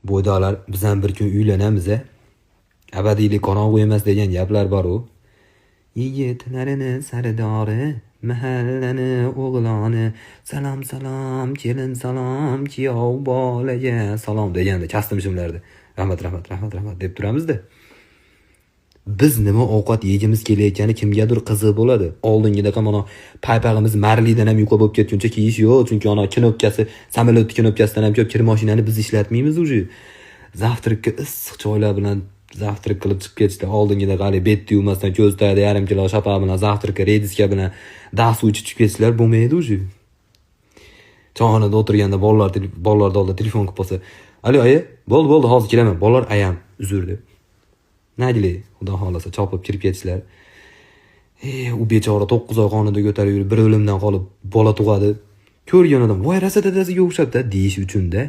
Bo'ydoqlar, biz ham bir kun uylanamiz a. Abadiylik qorong'u emas degan gaplar bor-u. Yigitlarini sardori, mahallani o'g'loni, salom salom, kelin salom, kuyov bolaga salom deganda kastim shimlarda. Rahmat, rahmat, rahmat, rahmat deb turamizda. Biz nima ovqat yegimiz kelayotgani kimgadir qiziq bo'ladi. Oldingidaqa mana paypag'imiz marlidan ham yuqa bo'lib ketguncha kiyish yo'q, chunki ana knopkasi samolyotni knopkasidan ham ko'p kir mashinani biz ishlatmaymiz уже. Завтрак ka issiq choylar bilan завтрак qilib chiqib ketishdi. Oldingidaqa haligi betni yuvmasdan ko'z tagida yarim kilo shapaq bilan завтрак ka rediska bilan dast suv ichib chiqib ketishlar bo'lmaydi уже. Choyxonada o'tirganda bolalar oldida telefon qilib qolsa, "Alo, aya, bo'ldi, bo'ldi, hozir kelaman." Bolalar ayam, uzr deb. Nagli, xudo xohlasa chopib kirib ketishlar. U bechora 9 oy qonida ko'tarib yurib, bir o'limdan qolib bola tug'adi. Ko'rgan odam, "Voy, rosa dadasiga o'xshabdi" deyish uchun-da.